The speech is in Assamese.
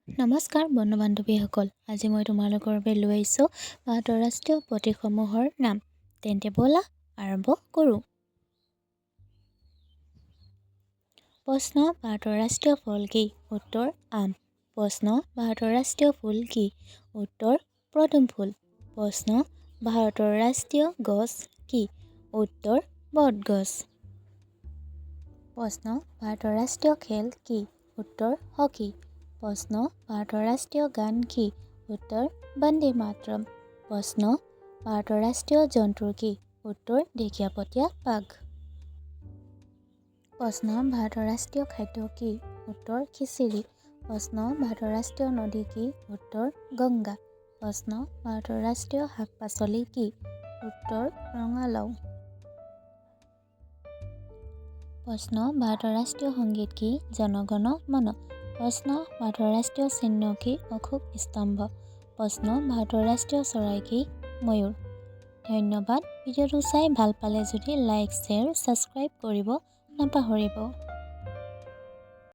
নমস্কাৰ বন্ধু বান্ধৱীসকল, আজি মই তোমালোকৰ বাবে লৈ আহিছোঁ ভাৰতৰ ৰাষ্ট্ৰীয় প্ৰতীকসমূহৰ নাম। তেন্তে ব'লা আৰম্ভ কৰোঁ। প্ৰশ্ন, ভাৰতৰ ৰাষ্ট্ৰীয় ফল কি? উত্তৰ, আম। প্ৰশ্ন, ভাৰতৰ ৰাষ্ট্ৰীয় ফুল কি? উত্তৰ, পদুম ফুল। প্ৰশ্ন, ভাৰতৰ ৰাষ্ট্ৰীয় গছ কি? উত্তৰ, বটগছ। প্ৰশ্ন, ভাৰতৰ ৰাষ্ট্ৰীয় খেল কি? উত্তৰ, হকী। প্ৰশ্ন, ভাৰতৰ ৰাষ্ট্ৰীয় গান কি? উত্তৰ, বন্দে মাতৰম। প্ৰশ্ন, ভাৰতৰ ৰাষ্ট্ৰীয় জন্তু কি? উত্তৰ, ঢেকীয়াপতীয়া বাঘ। প্ৰশ্ন, ভাৰতৰ ৰাষ্ট্ৰীয় খাদ্য কি? উত্তৰ, খিচিৰি। প্ৰশ্ন, ভাৰতৰ ৰাষ্ট্ৰীয় নদী কি? উত্তৰ, গংগা। প্ৰশ্ন, ভাৰতৰ ৰাষ্ট্ৰীয় শাক পাচলি কি? উত্তৰ, ৰঙালাও। প্ৰশ্ন, ভাৰতৰ ৰাষ্ট্ৰীয় সংগীত কি? জনগণ মন। প্ৰশ্ন, ভাৰতৰ ৰাষ্ট্ৰীয় চিহ্ন কি? অশোক স্তম্ভ। প্ৰশ্ন, ভাৰতৰ ৰাষ্ট্ৰীয় চৰাই কি? ময়ূৰ। ধন্যবাদ। ভিডিঅ'টো চাই ভাল পালে যদি লাইক, শ্বেয়াৰ, ছাবস্ক্ৰাইব কৰিব নাপাহৰিব।